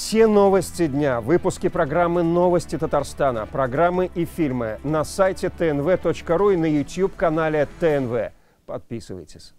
Все новости дня, выпуски программы «Новости Татарстана», программы и фильмы на сайте tnv.ru и на YouTube-канале ТНВ. Подписывайтесь.